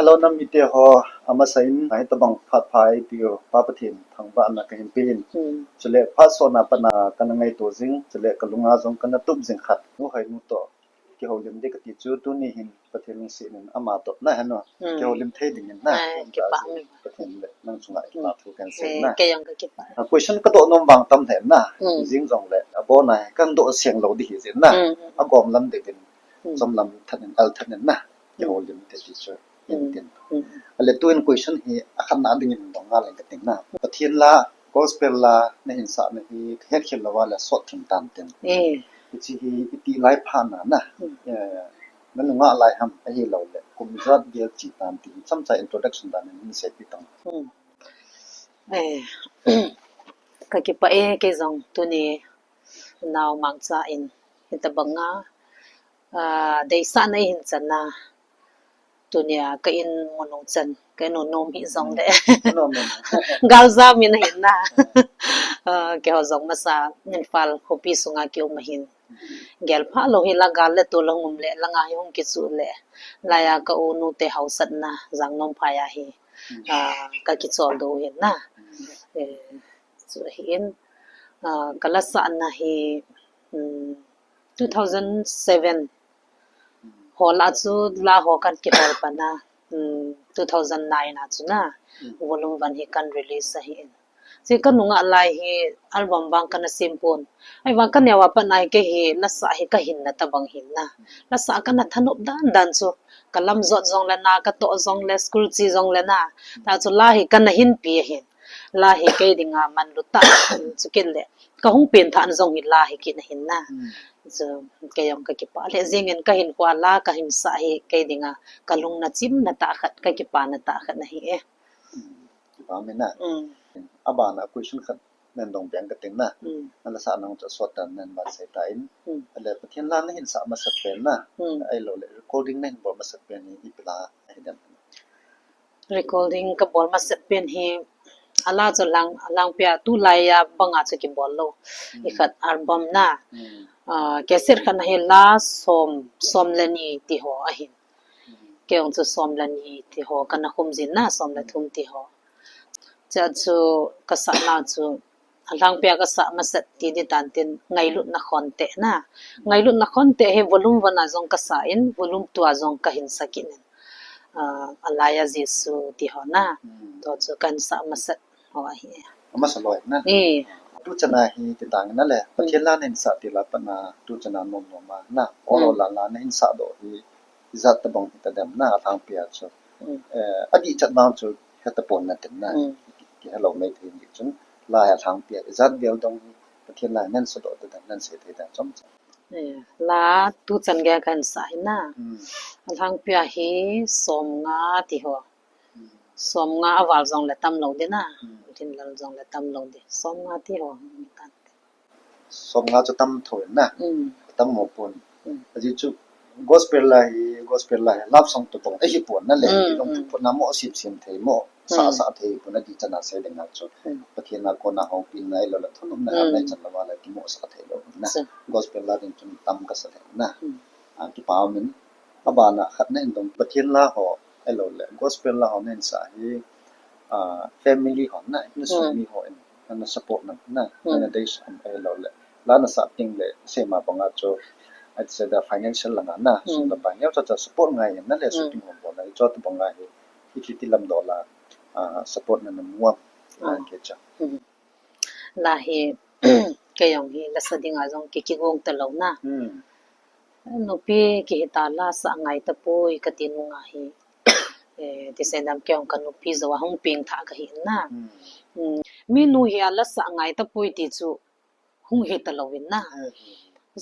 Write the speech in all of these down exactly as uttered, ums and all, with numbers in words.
Hello, nam mite ho, amasa in, hitabang phat pha eipeu Pa Pathen thangvahna kahin pe in. Hmm. Chule phat sotna pat a kana ngaito jing, chule kalunga jong kana tup jing khat. Nu Hainu toh kihoulim ding kati chu tuni hin Pathen lungset in ama toh na heno. Hmm. Kihoulim thei ding in na. Ai, kipah. Pathen le nang chunga kipah thu kahin sei na. Kei jong kakipah. A question kadoh nom vang tam lheh na. Hmm. Jing jongle abon a kahin doh seng lou ding hi jin na. Hmm, hmm, hmm. Agom lam ding in. Hmm. Chom lam tah in, al tah in na. Hmm. Kihoulim thei ti chu. Hmm. Tin, tin. Hmm. Ale tuin question hi akhatna ding in dong ngal in kating na. Pathen la, gospel la, nahin sah na hi kahet khel lou va le sot thim tan tin. Eh. Hiche hi iti lai phat na na. Hmm. Eh, nanunga lai ham ahilou le kum ijat gel chi tan ti. Chomcha introduction dan in seipeh tan. Hmm. Eh, kakipah e, kei jong tuni nao mangcha in hitabang a, ah, deisahna eihin chan na. Tunia ka in mun u chan, ka in u nom hi jongle. Hmm. Nom, nom. Galjam in ahin na. Ah, keiho jong masa Imphal khopi sunga kium ahin. Gel pha lou hi la gal le tol hung um le, langa hi hung kichuh le. Laiya ka u nu te hausatna, Jangnomphai a hi. Hmm. Ah, ka kichol doh u ahin na. Hmm. Eh, chu ahin. Ah, ka lasahna hi, hmm, two thousand seven. Hol a chu la ho kan kihol pan a, um, two thousand nine a chu na, hmm, volume one hi kan release ahi in. Chu ka nungah lai hi album vang kana sem pon. Ahivang ka neo a pat a hi kei hi lasah hi ka hinna tabang ahin na. Lasah kana thanop dan dan chu, ka lam jot jongle na, ka toh jongle, school che jongle na. Ta chu la hi kana hinpi ahin. La hi kei dinga manlu tah chu kit le. Ka hung pengthah na jong hi la hi kit ahin na. Hmm. Chu kei jong kakipah le jing in ka hinkho a la kahin sah hi kei dinga ka lungna chimna tah khat, ka kipana tah khat ahi e. Hmm. Kipah um e na. Hmm. Abana question khat nahin dong beng kating na. Hmm. Na lasah nau chu asot tan nahin ban sei tan. Hmm. Ale Pathen la nahin sah masat pen na. Hmm. Ahilou le recording nahin bol masat pen hi ipi la ahi dem. Recording ka bol masat pen hi, a la chu alang, alangpia tulai a banga chu kibol lou. Hmm. Ikhat album na. Hmm. Ah, cassette khat na hi la som, som le ni ti ho ahin. Hmm. Kei jong chu som le ni ti ho kana khum jin na, som le thum ti ho. Chua chu kasah nau chu alangpia kasah masat ti ding tan tin, Ngailutna Khonte na. Ngailutna Khonte hi volume one a jong kasah in, volume two a jong kahin sah kit in. Ah, Alai a Jesu ti ho na. Hmm. Tua chu kahin sah masat ho ahi. Amasa loi na. Eh. Tuchan a hi ti dang na le. Hmm. Pathen la nahin sah ti la pat a tuchan a nom nom a na. Hmm. Ol ol a la nahin sah doh hi ijat tabang hita dem na alangpia chu. Hmm. Eh, adih chat vang chu heta pon na tin na. Hmm. Kihelou mai thei ding chun la hi alangpia ijat vel dong hi Pathen la nahin sah doh ti dem nahin sei thei dem chomcha. Eh, la tuchan gei kahin sah hi na. Hmm. Alangpia hi som nga ti ho. Hmm. Som nga a val jong le tam lou ding na. Hmm. Lhin lal jong le tam lou ding. Som nga ti ho. Som nga chu tam thou in na. Hmm. Tam mo pon. Hmm. Ajeh chu gospel la hi, gospel la hi love song toh bang ahi pon na le. Hmm, hmm. Lung thu pon na mo sim sim thei mo. Sa, hmm, sa thei pon na ti chan a sei ding a chu. Hmm. Pathen a kona houpi na ahilou le thanom na, hmm, na chan lou va le kimo sa thei lou na. Sa. Gospel la ding chun tam kasa thei na. Hmm. Ah, kipah um in. Abana khat nahin dong Pathen la ho, ahilou le gospel la ho nahin sah hi, ah, family ho na, insung, hmm, mi ho in, ana support na, na, hmm, ana deisah am ahilou le. La nasah teng le, seima banga chu, I'd say the financial langa na, hmm, sum le pai neocha cha support ngai in na le, hmm, shooting ho bol na, hichu tobang a hi, hiti lam dola, ah, support na namu am, ah, kei cha. Hmm. La hi, kei jong hi, lasa dinga jong kei kigong talou na. Hmm. Nupi kihi ta la sa ngai tapoi kati nunga hi. Eh, ti sei nam kei jong ka nupi jou a hung pengthah kahi na. Hmm. Hmm. Mi nu hi a lasa ngai tapoi ti chu hung hi talou in na. Hmm.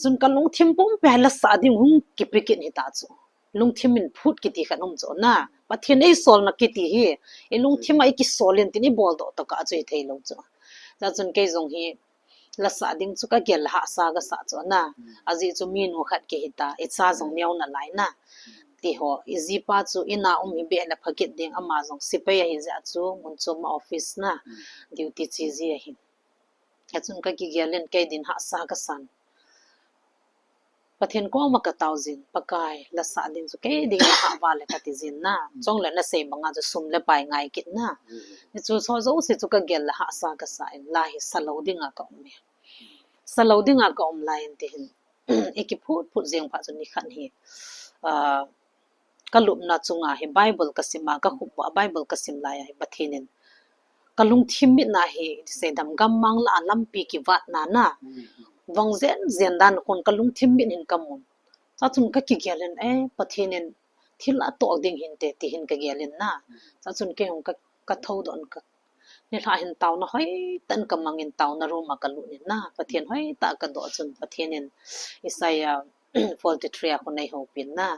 Chun ka lungthim pumpi a lasa ding hung kipe kit hita chu. Lungthim in phut kiti khat um chu na. Pathen eisolna kiti hi. I lungthim a i kisol in tin i bol doh tokah chu hi thei lou chu. Chua chun kei jong hi lasa ding chu ka gel hahsa kasa chu na. Hmm. Ajeh chu mi nu khat kihi ta, i cha jong, hmm, neo nalai na. Hmm. Ti ho, i jipa chu in a um hi beh le pha kit ding ama jong sepai ahi jeh a chu mun chom a office na. Hmm. Duty che ji ahi. Chua chun ka kigel in kei din hahsa kasan. Pathen koma katao jin, Pakai, la sah ding chu kei ding a hah val e kati jin na. Chule nasei banga chu sum le pai ngai kit na. Hichu so jouse chu kagel le hahsa kasa in la hi sa lou dinga kaum e. Sa lou dinga kaum lai in tihin. Ikiphut phut jeng phat chu nikhat hi. Ah, kalupna chunga hi Bible kasim a, kakhup a Bible kasim lai a hi Pathen in kalungthim mitna hi, seidam gammang lah a lampi kivatna na. Vang jen jen dan khun kalungthim mit hin kamun. Chachun kakigel in, eh, Pathen in thil atoh ding hinte, tihin kagel in na. Chachun keihung ka, kathou doh in ka, nilhah hin taona hoitah in kamang in taona room a kalut in na. Pathen hoitah kadoh chun Pathen in Isaiah forty-three a khun eihoupi in na.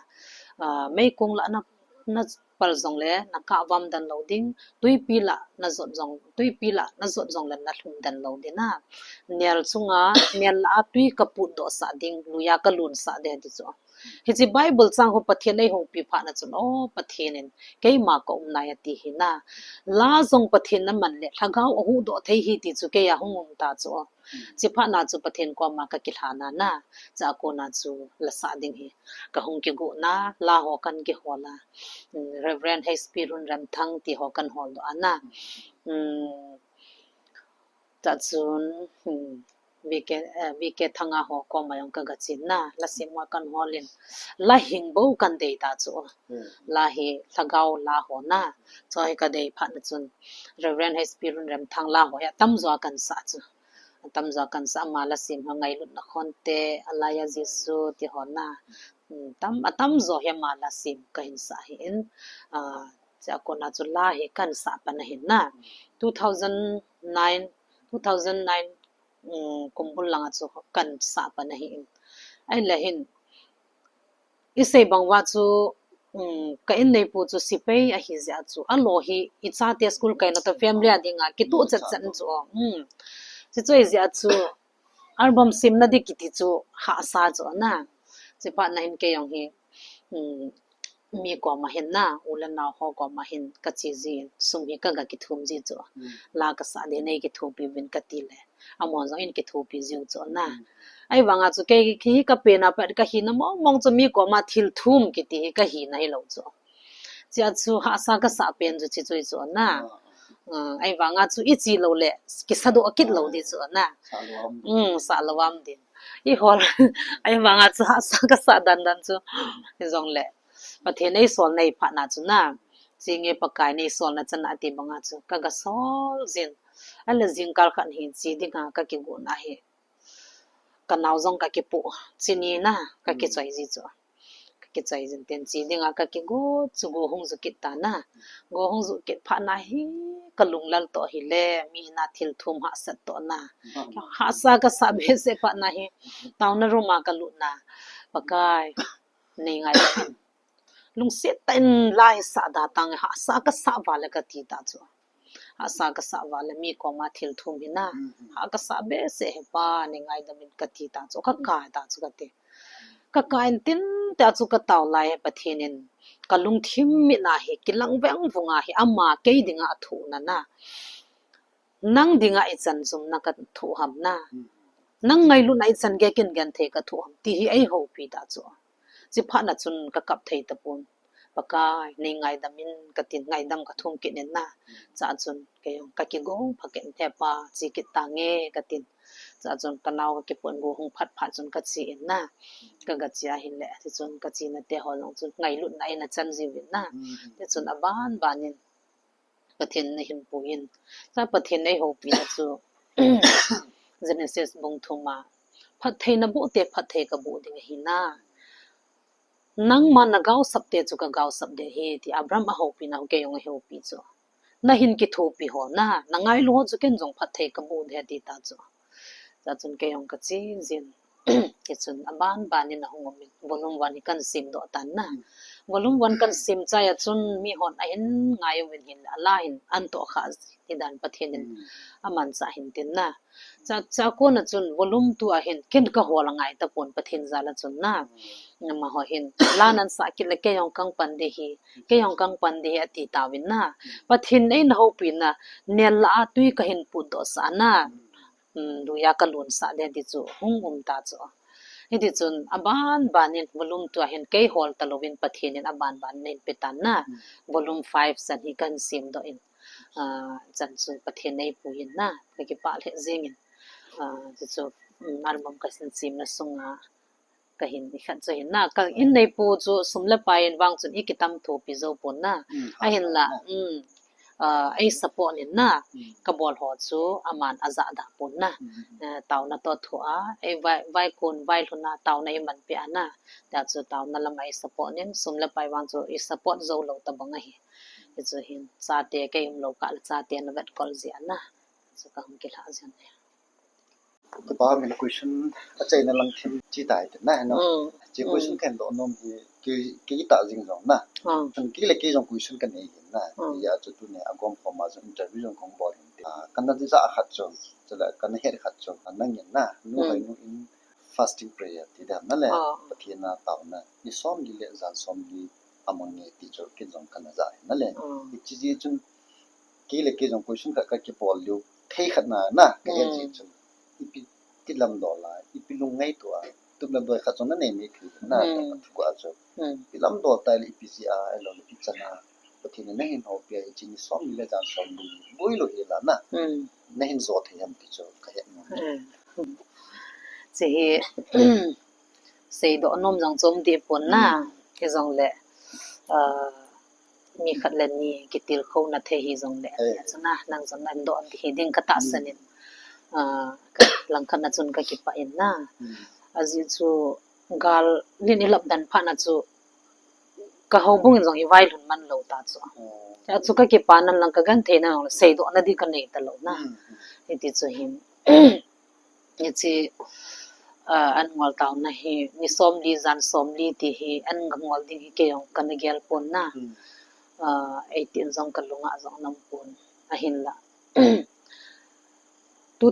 Ah, meikong lah a na, napal jongle nakah vam den lou ding, tuipi lah najot jong, tuipi lah najot jongle nalhum den lou ding na. Nel chunga, nel lah a tui kaput doh sah ding, lui a kalun sah ding ti chu. Hiche Bible chang ho Pathen eihoupi phat na chun, o Pathen in keima kaum nai ati hi na. La jong Pathen naman le, lhagao ahuhdoh thei hi ti chu kei a hung um ta chu. Chuphat na chu Pathen koma kakilhan na na. Chua kona chu la sah ding hi kahung kigo na, la ho kan kihol a. Reverend H P Lunremthang ti ho kan holdoh a na. Chachun, V K, eh, V K Thanga ho koma jong kaga chen na, la sim a kan hol in, la hing bou kan dei ta chu. La hi lhagao la ho na. Chua hi kadei phat na chun Reverend H P Lunremthang la ho hi atamjo a kan sah chu. Atamjo a kan sah, ama la sim ho Ngailutna Khonte, Alai a Jesu ti ho na. Tam, atamjo hi ama la sim kahin sah hi in, ah, chua kona chu la hi kan sah pan ahin na. Two thousand nine, two thousand nine, um, kum bul langa chu kan sah pan ahin. Ahile hin, isei bang uva chu, um, ka inneipu chu sepai ahi jeh a chu, alo hi ichate school kaina toh family a dinga kituh chet chet chu. Um, chuche jeh a chu album simna di kiti chu hahsa chu na. Chuphat na hin kei jong hi, um, mi koma hin na, u le nao ho koma hin kache jin, sum hi kaga kithum ji chu. La kasah ding nei kithopi uvin kati le, amahon jong eikithopi jiu chu na. Ahivanga chu kei hi kapen a pat kahina mong mong chu mi koma thil thum kiti hi kahina hilou chu. Chua chu hahsa kasah pen chu chuche chu na. Ahivanga chu iche lou le kisadoh kit lou di chu na. Sah lou am din. Ihol. Ahivanga chu hahsa kasah dan dan chu. Hijongle Pathen eisolna phat na chu na. Chenge Pakai neisolna chan ati banga chu kaga sol jin. Ahile jingkal khat hin che dinga kakigo na hi. Kanao jong kakipoh. Chini na kakichoi ji chu. Kakichoi jin tin che dinga kakigo chu go hung ju kit ta na. Go hung ju kit phat na hi kalunglel toh hile mi na thil thum hahsat toh na. Hahsa kasah behseh phat na hi. Taona room a kalut na. Pakai, nei ngai. Lungset tah in la hi sah da tang, hahsa kasah val e kati ta chu. Hahsa kasah val e mi koma thil thum hi na. Hah kasah behseh he Pa, nei ngaidam in kati ta chu. Kakai ta chu kati. Kakai in tin tia chu katao lai hi Pathen in kalungthim mit na hi kilang veng vunga hi ama kei dinga athoh na na. Nang dinga ichan jumna kathoh ham na. Nang ngailutna ichan gei kin genthei kathoh ham ti hi eihoupi ta chu. Chuphat na chun kakap thei tapon. Pakai, nei ngaidam in katin, ngaidam kathum kit in na. Chua chun kei jong kakigo phat kit in, He Pa, che kit tange katin. Chua chun kanao kakipon go hung phat phat chun kache in na. Kaga che ahile, tichun kachena te ho jong chun ngailutna in achan jiuvin na. Tichun aban ban in Pathen in eihin pui in. Chua Pathen in eihoupi na chu Genesis bung thum a, phatthei naboh te phatthei kaboh ding ahi na. Nangma nagaosap te chu kagaosap ding ahi ti Abraham ahoupi na, kei jong eihoupi chu. Nahin kithopi ho na, nangailu ho chu ken jong phatthei kaboh ding ati ta chu. Chua chun kei jong kache jin. Tichun aban ban in ahung um in volume one hi kan simdoh tan na. Volume one kan sim chai a chun mihon ahin ngai uvin hinla la hin antoh kha ji ti dan Pathen in amanchah hin tin na. Chua, chua kona chun volume two a hin ken kahol angai tapon Pathen jal a chun na. Amaho hin la nansah kit le kei jong kapan ding ahi, kei jong kapan ding ahi ati tauvin na. Pathen in eina houpi na, nel lah a tui kahin putdoh sah na. Lui a kalun sah ding ti chu hung um ta chu. Hiti chun aban ban in volume two a hin kei hol talou in Pathen in aban ban in ahin pe tan na. Hmm. Volume five chan hi kahin sem doh in, ah, chan chu Pathen eipui in na, kakipah lheh jeng in. Ah, chu chu, um, album kahin semna sunga kahin, ikhat chu hin na, ka in neipu chu sum le pai in vang chun ikitam thopi jou pon na. Hmm, ahinla, hmm. Ah, ei support in na, hmm, kabol ho chu aman ajah dah pon na. Hmm. Eh, taona toh thoh a, ei vai, vaikon, vailhun a, taona iman peh a na. Tia chu taona lam a ei support in, sum le pai vang chu i support jou lou tabang ahi. Hichu hin, chate kei umlou kah le chate ana vetkol jeh a na. Chu kahung kilhah jeh in. Kipah, min question achaina lang thim chi tai te na, no? Mm. Chi question, mm, kahin doh nom hi, kei, kei tah jeng jong na. Mm. Chun kei le kei jong question kanei hin na. Mm. Hijeh a chu tuni a gom khom a jong interview jong kahung bol hin te. Ah, kana jah khat chu, chule kana het khat chu, nangin na, nu, mm, Hoinu in fasting prayer ti dam na le, ah, Pathen a taona, ni som li le jan som li amang nge ti chu kei jong kana jah hin na le. Mm. Hichi jeh chun kei le kei jong question khat kakibol diu thei khat na, na, kahet, mm, jeh chun. Ipi ti lamdol a, ipi lungngaito a, tup le doi khat jong nanei mei thei na, mm, ka thu a chu. Mm. Ipi lamdol tai le ipi jeh a, ahilou le ipi chan a, Pathen in nahin houpi a, hichi ni som li le jan som li, boi lou hi la na. Mm. Nahin jo thei ham ti chu kahet nom. Mm. Chu hi, seidoh nom jong chu um deh pon na, mm, hijongle, ah, mi khat le ni kitilkhouna thei hijongle, eh, chu na, nang jong nahin doh ding hi ding katahsan in, mm, ah, ka, langkhat na chun kakipah in na. Mm. Ajeh chu gal nin ilap dan phat na chu, ka houbung in jong ivailhun man lou ta chu. Oh. Tia chu kakipah nan lang, kagenthei nan lang, seidoh na ding kanei talou na. Mm, mm. Hiti chu hin. Hichi, ah, an ngol taona hi, ni som li, jan som li ti hi, an ngol ding hi kei jong kana gel pon na. Hmm. Ah, eighteen jong kalung a jong ana um pon. Ahinla. Two,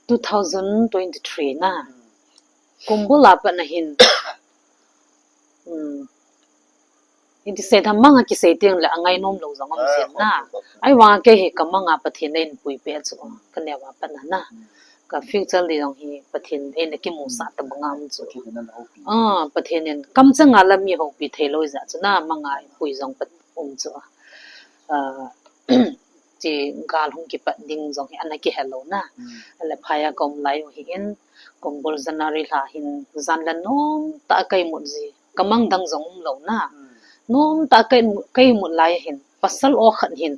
two thousand twenty-three na. Hmm. Kum bul a pat na hin. Hmm. Hiti sei tham, mang a kisei teng le angai nom lou jong um, ah, jin na. Khop, khop, khop. Ahivang a kei hi kamang a Pathen in eipui peh chu, kaneo a pat na na. Hmm. Ka future li jong hi Pathen in eina kimusah tabang a um chu. Pathen in ana houpi. Ah, Pathen in kamcheng a la mi houpi thei lou jeh chu na, mang a eipui jong pat um chu. Ah, chi gal hung kipat ding jong hi ana kihe lou na. Hmm. Ale phai a ka um lai u hi in, kum bul January lha hin jan le nom tah a ka imut ji. Kamang dang jong um lou na. Hmm. Nom tah a ka imut, ka imut lai hin, pasal o khat hin,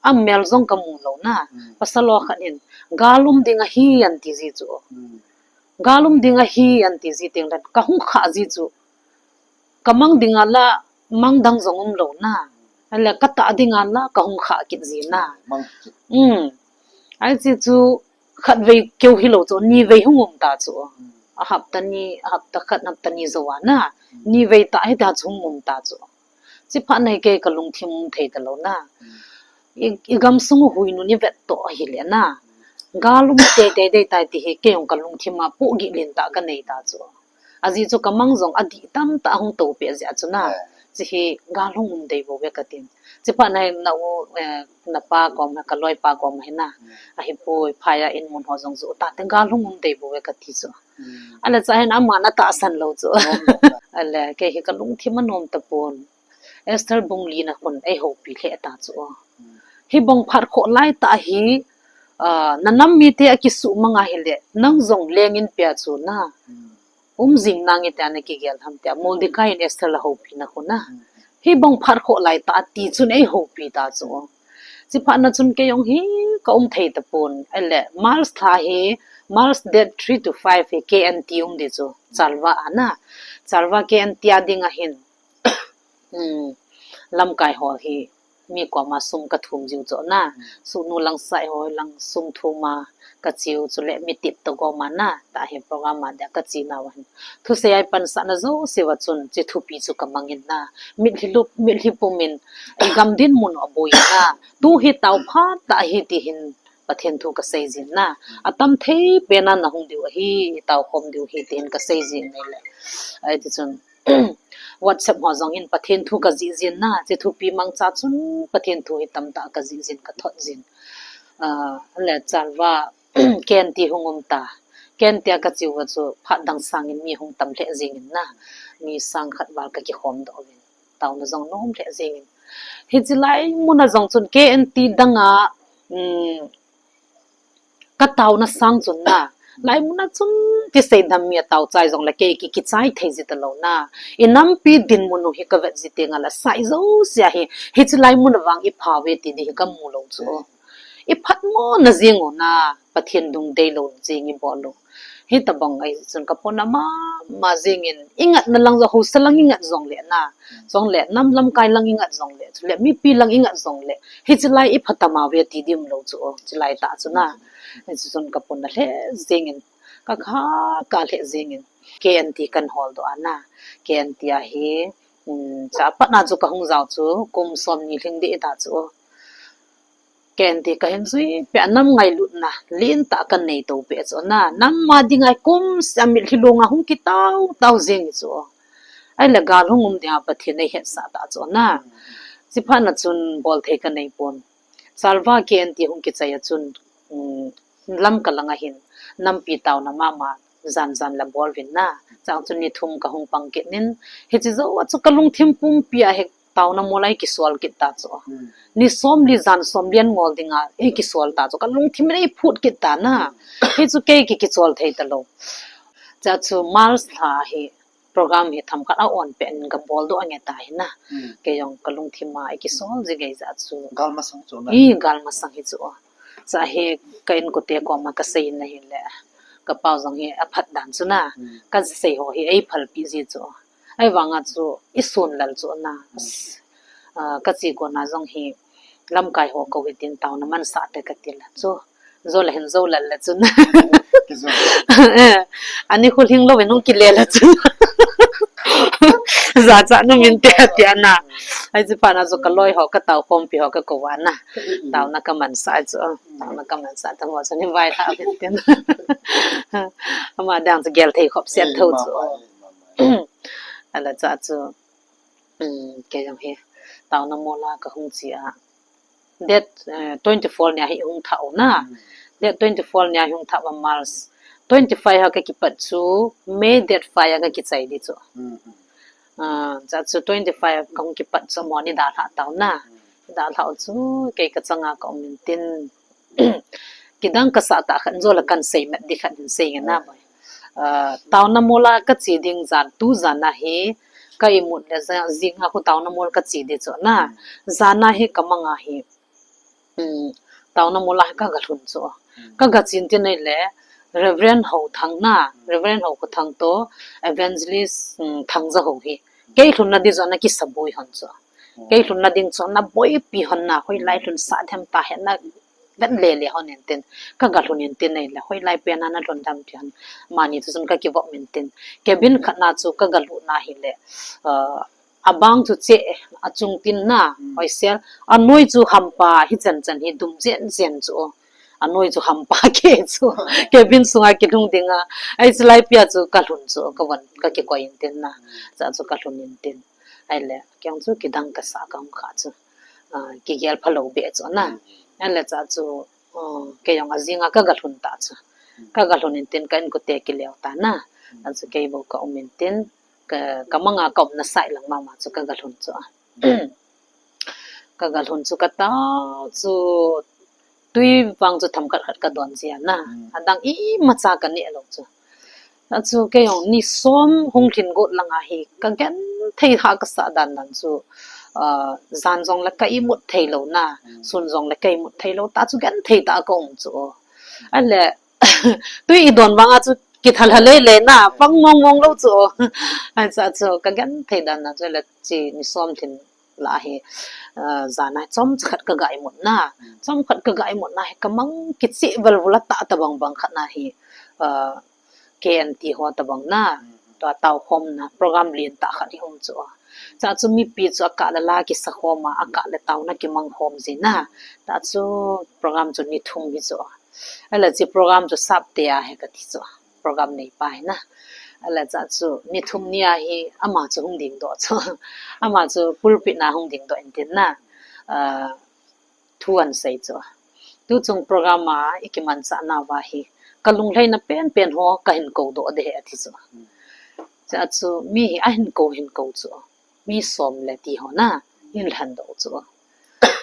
amel jong kamu lou na. Hmm. Pasal o khat hin, gal um ding ahi anti ji chu. Hmm. Gal um ding ahi anti ji teng le, kahung khah ji chu. Kamang ding a la, mang dang jong um lou na. Ale katah ding a la, kahung khah kit ji na. Mang kit. Hmm. Ahi chu, khatvei keu hilou chu, nivei hung um ta chu. Hmm. A hapta ni, a hapta khat, hapta ni jou a na. Hmm. Nivei tah hita chu hung um ta chu. Chi phat na hi kei kalungthim um thei talou na. Hmm. I, i gamsung u Hoinu in ivet toh ahile na. Gal um teitei dei tai ti hi kei jong kalungthim a pohgih lentah kanei ta chu. Ajeh chu kamang jong adih tamtah ahung to peh jeh a chu na. Eh. Chi hi gal hung um dei bou ve katin. Chi phat na hi na u, eh, napa kom, kaloipa kom hi na. Hmm. Ahipoi, phai a in mun ho jong ju ta teng gal hung um dei bou ve kati chu. Hmm. Ale cha hin aman atahsan lou chu. Hmm. Ale kei hi kalungthim anom tapon. Esther bung li na khun eihoupi lheh ta chu. Hmm. Hibang phat khoh lai tah hi, ah, na nam mite akisuhmang ahile, nang jong leng in pia chu na. Hmm. Um jing nange tia na kigel ham tia, Mordecai in Esther la houpi na khu na. Hmm. Hibang phat khoh lai tah ti chun eihoupi ta chu. Chi phat na chun kei jong hi ka um thei tapon. Ale, March lha hi, March date three to five hi K N T um di chu. Chalwa a na. Chalwa K N T a ding a hin. Hmm. Lamkai ho hi mi koma sum kathum jiu chu na. Hmm. Sugnu Langsai ho lang sum thum a kachiu chule mi tip toh gom a na. Tah hi program a dia kachi nau hin. Thusei a ipansah na jouse uva chun chi thupi chu kamang in na. Mitlhi lup, mitlhi pum in i gam dinmun u aboi in na. Tu hi tao phat tah hi ti hin Pathen thu kasei jin na. Atam thei pen a nahung diu ahi, i tao khom diu hi ti hin kasei jin nei le. Ahi ti chun, WhatsApp ho jong hin Pathen thu kajih jin na, chi thupi mangcha chun Pathen thu hi tamtah kajih jin, kathot jin. Ah, le Chalwa, K N T hung um ta. K K N T a kache uva chu phat dang sangin mi hung tam lheh jengin na. Mi sang khat val kakikhom doh uvin. Taona jong nom lheh jengin. Hiche lai muna jong chun K N T danga, um, kataona sang chun na. Lai muna chun ti seidam mi atao chai jongle kei ki, kichai thei ji talou na. I nampi dinmun u hi kavet ji tengle sai jousea hi. Hiche lai muna vang i pha uve ti di hi kamu lou chu. I phatmona jeng u na, Pathen dungdei lou jeng i bol u. Hitabang ahi chun kapona mama jengin, i ngatna lang jong, haosa lang i ngat jongle na. Jongle nam lamkai lang i ngat jongle, chule mipi lang i ngat jongle, hiche lai i phatama uve ti di umlou chu, hiche lai tah chu na. Hiche chun kapona lheh jengin, kakha kalheh jengin, K N T kahin holdoh a na. K N T a hi, um, chapatna chu kahung jao chu, kum somni lhing ding ta chu. K N T kahin jui peh a, nam ngailutna lentah kahin nei to peh chu na. Nam ma dinga kum seh a mitlhi longa hung kitao tao jeng chu. Ahile gal hung um dinga Pathen eihetsah ta chu na. Chuphat na chun bolthei kanei pon. Salva K N T hung kichai a chun, um, Lamka langa hin nampi taona mama jan jan la bol uvin na. Chang chun ni thum kahung pang kit in, hiche jou a chu kalungthim pumpi a hi taona mol a eikisol kit ta chu. Ni somli jan somli an ngol dinga eikisol ta chu. Kalungthim in eiphut kit ta na. Hichu kei ki, kichol thei talou. Chua chu March lha hi program hi themkhat a on peh in kabol doh ange ta hi na. Kei jong kalungthim a eikisol ji gei jeh chu. Gal masang chu na. I gal masang hi chu. Chua hi ka inkote koma kasei in ahile, kapau jong hi aphat dan chu na. Kasei ho hi eiphalpi ji chu. Ahivanga chu isun lal chu na. Ah, kache kona jong hi lamkai ho kou hitin taona mansah te kati le chu. Jou le hin jou lal le chun. Eh, ani khu lhing louvin hung kile le chun. Jachat nom inte tia na. Hiche phat na chu kaloi ho, katao khompi ho kakou a na. Taona kamansah chu. Taona kamansah ta mo chu ni vai tha uvin tin. Ama dang chu gel thei khop set tho chu. Ahile chua chu, um, kei jong hi taona mol a kahung che a. Date, eh, twenty four nia hi hung thah u na. Date twenty four nia hi hung thah uva March. Twenty five a kakipat chu May date five a kakichai di chu. Ah, chua chu twenty five kahung kipat chu amaho ni dalhah tau na. Dalhah u chu kei kachanga kaum in tin. Kidang kasah tah khat jou le kahin sei met di khat hin sei nge na boi. Ah, taona mol a kache ding jan, tu jan a hi ka imut le ja-, jing a khu taona mol kache di chu na. Jan a hi kamang a hi, um, taona mol a hi kagalhun chu. Kagache in tin ahile Reverend Houthang na, Reverend Houthang toh Evangelist, um, Thangjaho hi kei lhunna di joh a kisaboi hon chu. Kei lhunna ding chu ana boipi hon na, hoilai lhun sah dem ta hen na, vet lele hon in tin, kagalhun in tin ahile, hoilai pen a nalhun dem ti hon, amani chu chun kakivop in tin, cabin khat na chu kagalut na ahile, ah, abang chu cheh, achung tin na, hoisel, anoi chu hampa, hichan chan hi dum jen jen chu, anoi chu hampa kei chu, cabin sunga kilhung dinga, hiche lai pia chu kalhun chu, kavon, kakikoi in tin na, chua chu kalhun in tin. Ahile, kei jong chu kidang kasah kahung kha chu. Ah, kigel phalou beh chu na. Ahile chua chu, ah, kei jong ajing a kagalhun ta chu. Kagalhun in tin ka inkote kile u ta na. Chua chu kei bou kaum in tin, ka, kamang a kaumna side lang mama chu kagalhun chu. Kagalhun chu katao chu twi vang chu themkhat khat kadon ji a na. Adang imacha kaneh lou chu. Achu kei jong ni som hung lhin got langa hi kagenthei ha kasah dan dan chu, ah, jan jongle ka imut thei lou na, sun jongle ka imut thei lou ta chu genthei tah a kaum chu. Ahile twi idon vanga chu kithalha lele na, pang mong mong lou chu. Ahi chua chu kagenthei dan dan chu le chi ni som lhin lah a hi, ah, jan a hi chomcha khat kaga imut na. Chomkhat kaga imut na hi kamang kicheh velvul a tah tabang bang khat na hi, ah, K N T ho tabang na. Tua taokhomna program lentah khat hi um chu. Chua chu mipi chu akah le la kisakhom a, akah le taona kimangkhom ji na. Chua chu program chu ni thum hi chu. Ahile hiche program chu sapte a hi kati chu. Program neipa hi na. Ahile chua chu ni thum ni a hi ama chu hung dingdoh chu. Ama chu pulpit na hung dingdoh in tin na. Ah, thu ahin sei chu. Tuchung program a ikimanchah nauva hi kalunglhaina penpen ho kahin kou doh ding ahi ati chu. Chua chu mi hi ahin kou hin kou chu, mi som le ti ho na, hin lhan doh chu.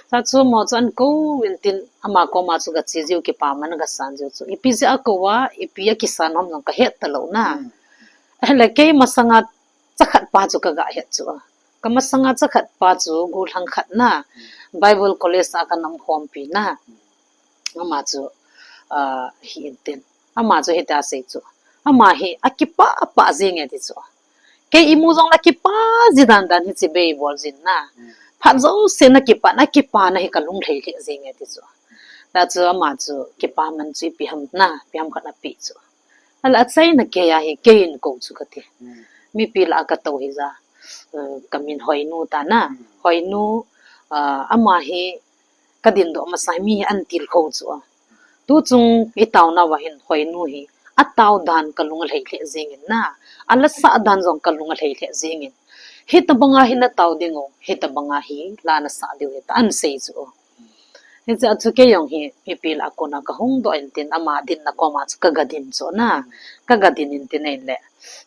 Chua chu mo chu ahin kou in tin ama koma chu kache jiu, kipaman kasan jiu chu. Ipi jeh a kou a, ipi akisan ham jong kahet talou na. Ahile kei masanga chakhat pa chu kaga het chu. Ka masanga chakhat pa chu gollhang khat na, Bible College a kana umkhompi na. Ama chu, ah, hi in tin. Ama chu hitia asei chu. Ama hi akipah pah jing e ti chu. Kei imu jongle kipah ji dan dan hi chibai bol jin na. Phat jouse na kipah, na kipana hi kalunglhai lheh jing e ti chu. Chua chu ama chu kipaman chu ipi ham na, ipi ham khat ape chu. Ahile achaina kei a hi, kei in kou chu kati. Mipi lah a katou hi ja, eh, kamin Hoinu ta na. Hoinu, ah, ama hi kadindoh masa hi mi hi ahin tilkhou chu. Tuchung itaona uva hin Hoinu hi atao dan kalung alhai lheh jing in na. Ala sah dan jong kalung alhai lheh jing in. Hitabanga hi natao ding u, hitabanga hi la nasah diu ahi tia ahin sei chu. Hichea chu kei jong hi mipi lah a kona kahung doh in tin ama dinna koma chu kaga din chu na. Kaga din in tin ahile.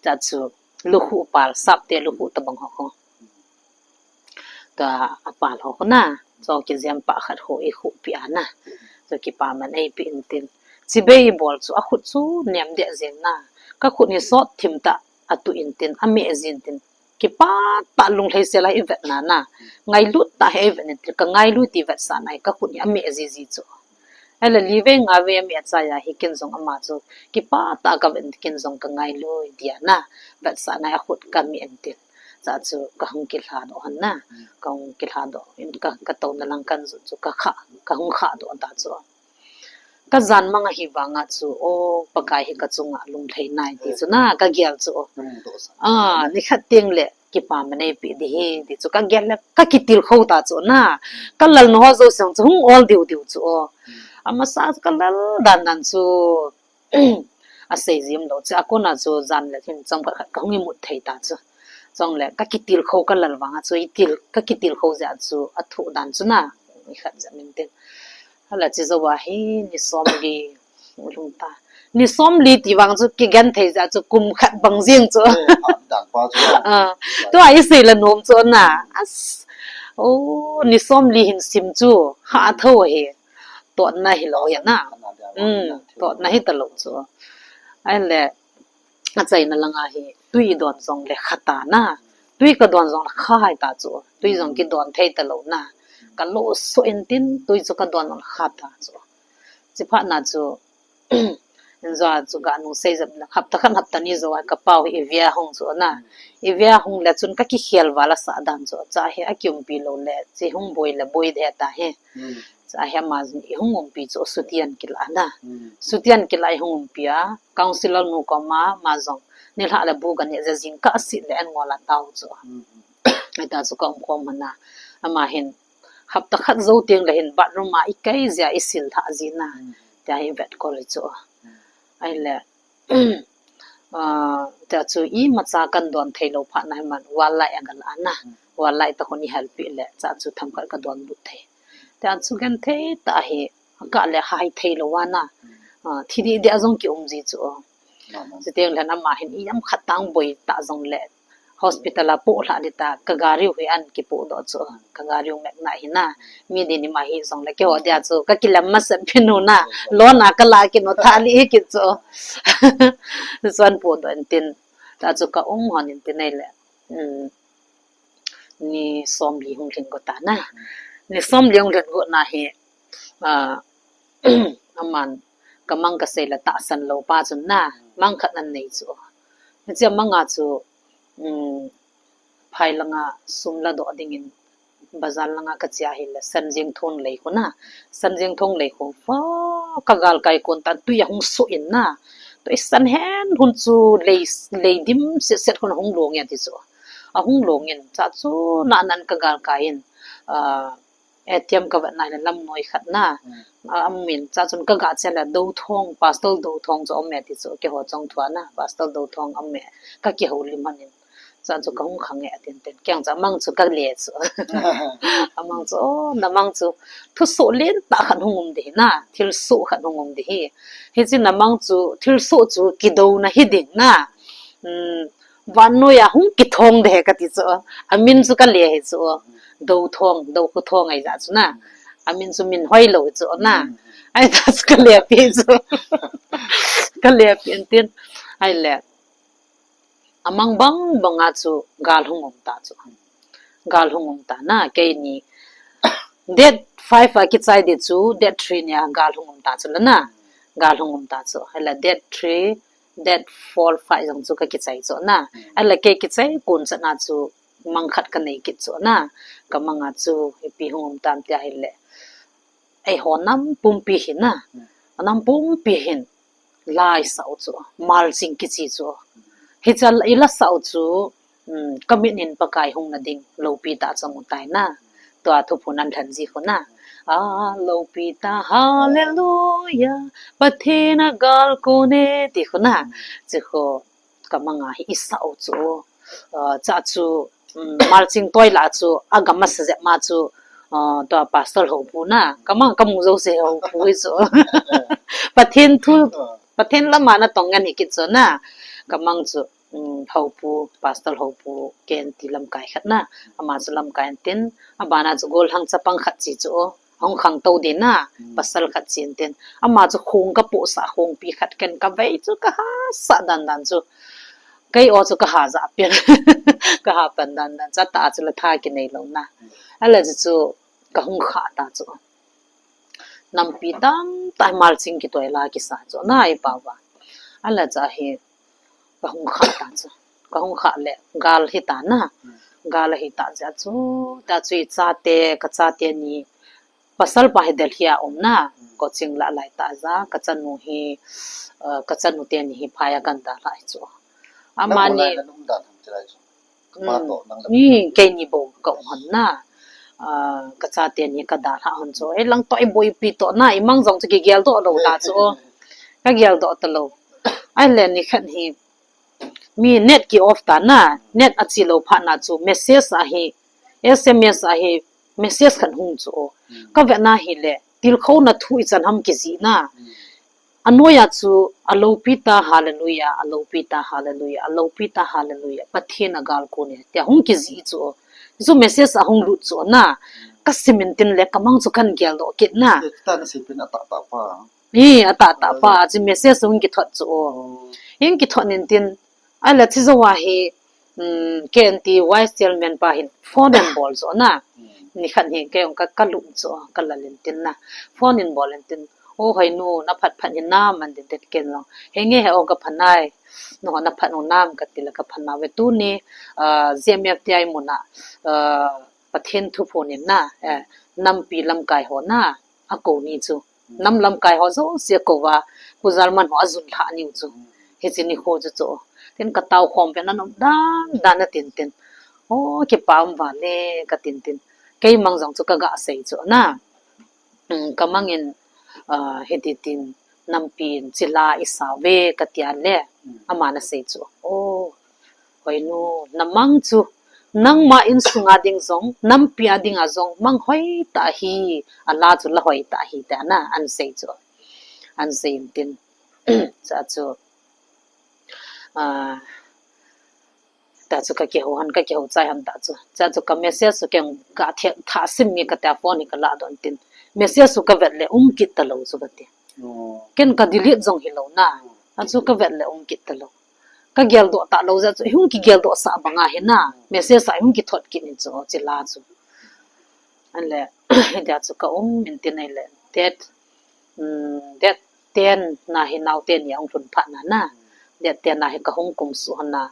Chua chu lukhuh pal, sapte lukhuh tabang ho khu. Tua apal ho khu na. Chu kijam pa khat khu eikhuhpi a na. Chu kipaman eipeh in tin. Chibai bol chu akhut chu nem deh jeng na. Kakhut hi sot thim tah atuh in tin, ameh jin tin. Kipah tah lunglhai sel a ivet na na. Ngailut tah hi ivet in tin, kangailui ti vetsahna hi kakhut hi ameh jiji chu. Ahile livei ngavei ameh achai a hi ken jong ama chu kipah tah a kavet in ken jong kangailui tia na. Vetsahna hi akhut kameh in tin. Chua chu kahung kilha doh hon na. Kahung kilha doh in ka, katouna lang kahin jot chu kakha, kahung kha doh ta chu. Kajan mang ahi vanga chu, o, Pakai hi kachunga lunglhai nai ti chu na, kagel chu. Ah, nikhat teng le kipaman eipeh ding ahi ti chu kagel le kakitilkhou ta chu na. Kalalna ho jouse chu hung ol diu diu chu. Amasa chu kalal dan dan chu asei jim lou chu. Akona chu jan le thim chomkhat khat kahung imut thei ta chu. Chule kakitilkhou kalal vanga chu, itil, kakitilkhou jeh a chu athoh dan chu na. Ikhat jat min tin. Hala chi jou a hi ni somli lhung ta. Ni somli ti vang chu kigenthei jeh a chu kum khat bang jeng chu. Tua isei la nom chu na. As, o, ni somli hin sim chu ha tho hi. Totna hilou hi na. Totna hitalou chu. Ahile achaina langa hi tui idon jongle kha ta na. Tui kadon jongle kha hai ta chu. Tui jong kidon thei talou na. Kalo so in tin tui chu kadon jongle kha ta chu. Chuphat na chu injo a chu ganung sei jep le hapta khat hapta ni jou a kapau hi ivia hung chu na. Ivia hung le chun kakikhel val asah dan chu. Chua hi akiumpi lou le chi hung boi le boi deh ta hi. Chua hi ama jong ihung umpi chu suti ahin kilah na. Suti ahin kilah ihung umpi a, councillor nu koma, ama jong nilhah le bu kaneh jeh jingkah aset le ahin ngol a tao chu. Hita chu kaumkhom hon a, ama hin hapta khat jou teng le hin bathroom a ikai jeh a isil lhah ji na. Tia hi vetkol hi chu. Ahile, ah, tia chu imacha kahin don thei lou phat na hi man, wall light agalah na. Wall light tah hon ihelpeh le, chua chu themkhat kadon lut thei. Tia chu genthei tah hi, akah le hai thei lou a na. Ah, thi deh deh a jong kium ji chu. Chuteng le ama hin ijemkhat tah boi tah jongle hospital a poh lhah ding ta, kagari u hi ahin kipoh doh chu, kagari u mekna hi na, mi din ima hi jongle keiho dia chu kakilem masat pen u na, loan a kalah kit u thah lih hi kit chu. Chuin poh doh in tin, chua chu kaum hon in tin ahile, um, ni somli hung lhin got ta na, ni somli hung lhin got na hi, ah, aman kamang kasei le tahsan lou pa chun na, mang khat ahin nei chu. Hiche amang a chu, um, phai langa sum ladoh dingin bazar langa kache ahile, Sanjing thong lei khu na, Sanjing thong lei khu, va, kagalkai kon tan tui ahung soh in na, tui san hen hun chu lei, lei dim set set hun ahung long e ti chu. Ahung long in, chua chu nanan kagalkai in, ah, A T M kavet na le lamnoi khat na. A, amin, chua chun kaga che le Dothong, Pastor Dothong chu aume ti chu keiho chong thua na, Pastor Dothong aume. Kakihoulim hon in. Cha chu ka hung khang e atin tin. Keng cha mang chu ka le chu. Amang chu, oh, na mang chu. Thusoh lentah khat hung um ding hi na. Thilsoh khat hung um ding hi. Hichi na mang chu, thilsoh chu kidouna hi ding na. Hmm, vannoi a hung kithong ding hi kati chu. Amin chu ka le hi chu. Douthong, Doukhothong ahi ja chu na. Amin chu min hoilou hi chu na. Ahi ta chu ka le pi chu. Ka le pi an tin. Ahile. Amang bang banga chu gal hung um ta chu. Gal hung um ta na, keini. Date five a kichai ding chu, date three nia gal hung um ta chu la na. Gal hung um ta chu. Ahile date three, date four, five jong chu ka kichai chu na. Ahile kei kichai kon chan a chu mang khat ka nei kit chu na. Ka mang a chu, ipi hung um tam tia ahile. Eiho nam pumpi hin na. Nam pumpi hin. La i sah u chu, Malching kichi chu. Hicha i la sah u chu, um, ka mit in Pakai hung na ding, loupi tah chu amu tai na. Tua thuphon an lhen ji khu na. A, loupi tah, hallelujah, Pathen a gal kon e, ti khu na. Chi khu, ka mang a hi i sah u chu. Uh, cha chu, um, Malching toi la chu, a gam a sa jep ma chu, uh, tua pastor Hopu na. Ka mang ka mu jouse Hopu hi chu. Pathen thu, Pathen lama na tong ngen hi kit chu na. Ka mang chu, um, Hopu, pastor Hopu, K N T lamkai khat na. Ama chu lamkai an tin, abana chu golhang chapang khat chi chu. Hung khang to ding na, pasal khat chi an tin. Ama chu khong ka po sa, khongpi khat ken ka vei chu ka hasa dan dan chu. Kei o chu ka ha ja pian. Ka ha pan dan dan. Cha ta chu la tha kinei lou na. Ahile chu chu ka hung kha ta chu. Nampi tamtah Malching kitoi la kisa chu. Na i pa va. Ahile cha hi ka hung kha ta chu. Ka hung kha le gal hi ta na. Gal hi ta ja chu. Ta chu i chate, ka chate ni. Pasal pa hi Delhi a um na, coaching la lai ta ja, ka chanu hi, uh, ka chanu teni hi phai a kan dalha hi chu. Amani, keini bou ka um hon na, uh, ka chate ni ka dalha hon chu. Ei lang toh i boipi toh na, i mang jong chu kigel doh lou ta chu. Ka gel doh ta lou. Ahile ni khat hi, mi net ki off ta na, net a chi lou phat na chu message a hi, S M S a hi, message khat hung chu. Ka vet na hile, tilkhouna thu i chan ham kijih na. Anoiya chu, a loupi tah hallelujah, a loupi tah hallelujah, a loupi tah hallelujah, Pathen a gal kon e, tia hung kijih chu. Chu message a hung lut chu na, ka sim in tin le, ka mang chu kan gel doh kit na. Hi, a tah tah pa, chu message hung kithot chu. Hung kithot in tin, ahile chu jou a hi, um, K N T Vice Chairman pa hin phone in bol chu na. Ni khat hi kei jong ka, ka lum chu, ka lal in tin na. Phone in bol in tin, o Hoinu, na phat phat hi nam an tin tin ken jong. Henge he o ka pha nai, na phat u nam ka ti le ka pha nau ve tuni, uh, Z M F T I mun a, uh, Pathen thuphon in na, eh, nampi lamkai ho na, a kou ni chu. Nam lamkai ho jouse a kou va, Pu Jalman ho a jun lha ni u chu. Hichi ni khu chu chu. Tin ka tao khom ve na nom dan dan a tin tin. O, kipa um va le ka tin tin. Kei mang jong chu ka ga sei chu na. Um, ka mang in, uh, hiti tin nampi in chi la i sa ve ka tia le. Ama na sei chu. O, Hoinu, na mang chu, nangma insung a ding jong, nampi a ding a jong, mang hoi tah hi, a la chu la hoi tah hi, tia na, an sei chu. An sei in tin. Cha chu, ah, ta chu ka kihou hon, ka kihou chai hon ta chu. Cha chu ka message chu keng ka thia, tha sim nge ka tia phone hi ka la doh in tin. Message chu ka vet le um kit ta lou chu ka ti. Ken ka delete jong hi lou na. A chu ka vet le um kit ta lou. Ka gel doh ta lou ja chu, hung kigel doh sa banga hi na. Message a hung kithot kit ni chu, chi la chu. An le, dia chu ka um in tin ai le. Date, um, date ten na hi naote ni a hung lhun phat na na. Date ten na hi ka hung kum suh hon na.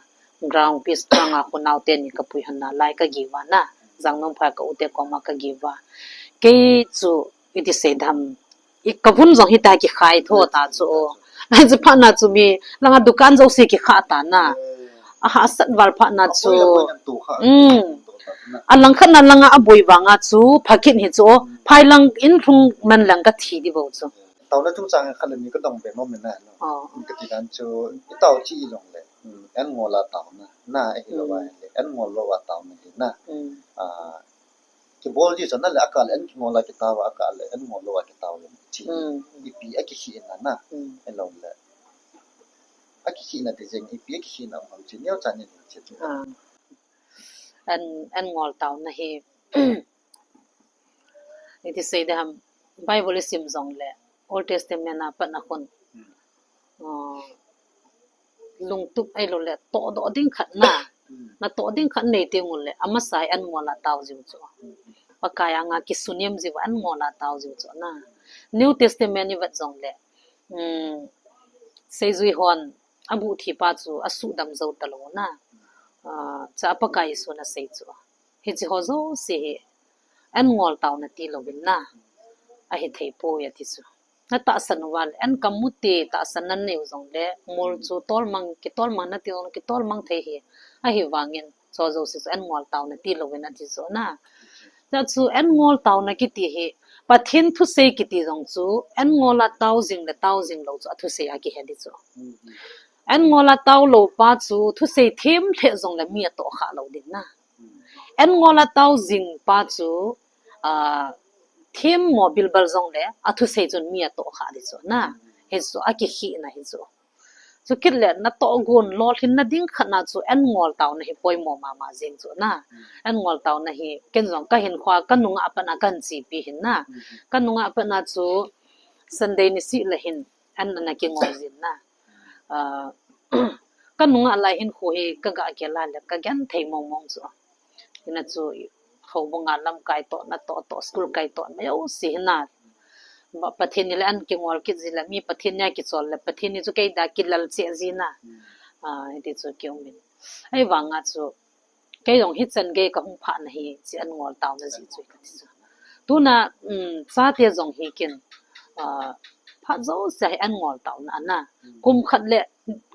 Ground peace ground a khu naote ni ka pui hon na. Lai ka gi uva na. Jangnom pha ka u te koma ka gi uva. Kei chu, iti sei dam. I ka vun jong hita kikhai tho ta chu. Ai chu phat na chu mi langa dukan jouse kikha ta na. A hahsat val phat na chu. Um. A lang khat na langa a boi vanga chu pha kit hi chu. Phai lang in lhung man lang ka thi di bou chu. Tao na chung chang khat le ni ka dong be mo min na. Ka ti dan chu. I tao chi i long le. Hmm, an ngol a taona, na, ahi lou va, hmm, le, an ngol lou va taona hi na. Hmm. Ah, kibol ji chu na le, akah le an kingol a kitao, akah le an ngol lou va kitao le, chi. Hmm. Ipi akikhehna na. Hmm. Ahilou le. Akikhehna ti jeng, ipi akikhehna um ham chi, neocha nei hin chi chu. Ah. An, an ngol taona hi, iti sei ding ham, Bible i sim jong le, Old Testament a pat na khun, uh, lungtup ahilou le, tohdoh ding khat na, na toh ding khat nei teng uleh, amasa hi an ngol a tao jiu chu. Pakai anga kisunem jiu, an ngol a tao jiu chu na. New Testament i vet jong le, um, seijui hon, abuh thipa chu asuhdam jou talou na. Ah, cha Pakai Jesun asei chu. Hiche ho jouse hi, an ngol taona tilou vin na. Ahi thei poi ati chu. Na tahsan uva le, an kamu te tahsan na neiu jong le, mol chu tolmang, kitolmang na ti jong le, kitolmang thei hi. Ahivangin, chu jouse chu an ngol taona tilou vin ati chu na. Chu chu an ngol taona kiti hi, Pathen thusei kiti jong chu, an ngol a tao jing le tao jing lou chu, athusei a kihe ding chu. An ngol a tao lou pa chu, thusei them lheh jong le mi atoh kha lou ding na. An ngol a tao jing pa chu, ah, them mo bilbal jong le, athusei chun mi atoh kha ding chu na. Hichu akikhehna hi chu. Chukit le natoh gon lolhinna ding khat na chu an ngol taona hi poimo mama jing chu na. An ngol taona hi ken jong kahin khoa kanunga pat na kahin chepi hin na. Kanunga pat na chu Sunday nisih le hin an ana kingol jin na. Ah, kanunga lai hin khu hi kaga gel a le kagen thei mong mong chu. Hina chu houbung a lamkai toh, natoh toh, school kai toh, ma jouse hi na. Pathen ni le an kingol kit ji le, mi Pathen ni a kichol le, Pathen ni chu kei dia kilal cheh ji na. Ah, hiti chu kium in. Ahivanga chu, kei jong hichan gei kahung phah na hi, chu an ngol taona jeh chu kati chu. Tuna, um, chate jong hi ken, ah, phat jouse hi an ngol taona na. Kum khat le,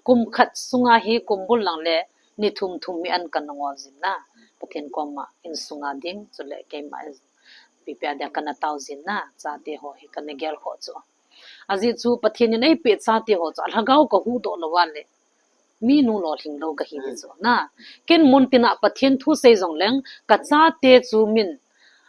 kum khat sunga hi kum bul lang le, ni thum thum hi an kana ngol jin na. Pathen koma insunga ding, chule keima ipi ipi a dia kana tao jin na. Chate ho hi kana gel khoh chu. Ajeh chu Pathen in eipeh chate ho chu, alhagao kahuhdoh lou va le, mi nu lolhing lou kahi ding chu na. Ken mun tina Pathen thusei jong leng, kachate chu min,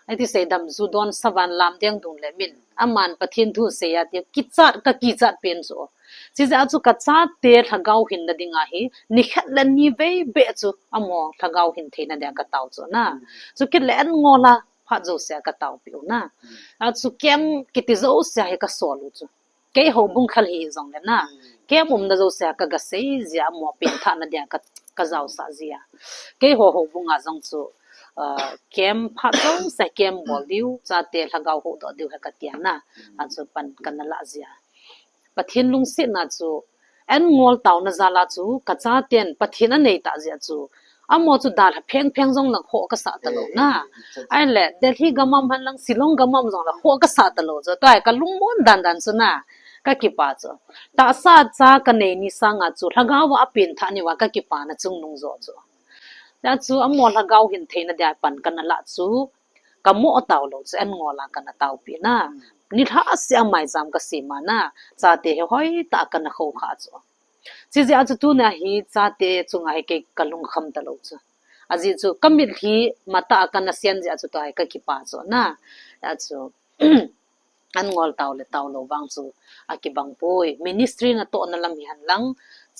iti sei dam ju don savan lam deng dung le min, aman Pathen thusei a ti kichat, kakichat pen chu. Chijeh a chu kachate lhagao hinna dinga hi, nikhat le ni vei beh chu, amaho lhagao hin theina dia katao chu na. Chukit le an ngol a phat jouse a kataopiu na. Achu camp kiti jouse a hi kasol u chu. Kei houbung khal hi jong le na. Camp umna jouse a kaga sei jia, amaho pengthahna dia ka, kajaosah jia. Kei ho houbung a jong chu, ah, camp phat jouse a camp bol diu, chate lhagao huhdoh diu hi kati a na. Achu pan kana lah jia. Pathen lungsetna chu, an ngol taona jal a chu, kachaten Pathen anei tah jeh a chu, amaho chu dalha pheng pheng jong lang khoh kasah talou na. Ahile, Delhi gam a um hen lang, Shillong gam a um jong lang khoh kasah talou chu, tua hi kalungmon dan dan chu na, kakipah chu. Tahsa cha kanei ni sanga chu, lhagao a apenthah ni uva kakipana chungnung joh chu. Tia chu, amaho lhagao hin theina dia pan kana lah chu, kamo tao lou chu, an ngol a kana taopi na. Nilhah seh a maicham kasem a na, chate hi hoitah a kana khoukhah chu. Chijeh a chu tuna hi chate chunga hi kei kalungkham talou chu. Ajeh chu kamitlhi matah a kana sen jeh a chu tua hi kakipah chu na. Achu, an ngol tao le tao lou vang chu akibang poi. Ministry natohna lam hi hen lang,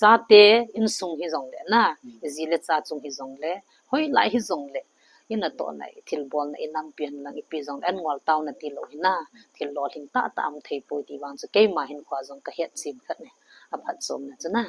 chate insung hi jong le na, iji le cha chung hi jong le, hoilai hi jong le, inatohna, ithilbolna, inampi hen lang, ipi jong le, an ngol taona tilou hi na, thil lolhing tahtah um thei poi ti vang chu keima hinkhoa jong kahet chen khat ne, aphatchomna chu na.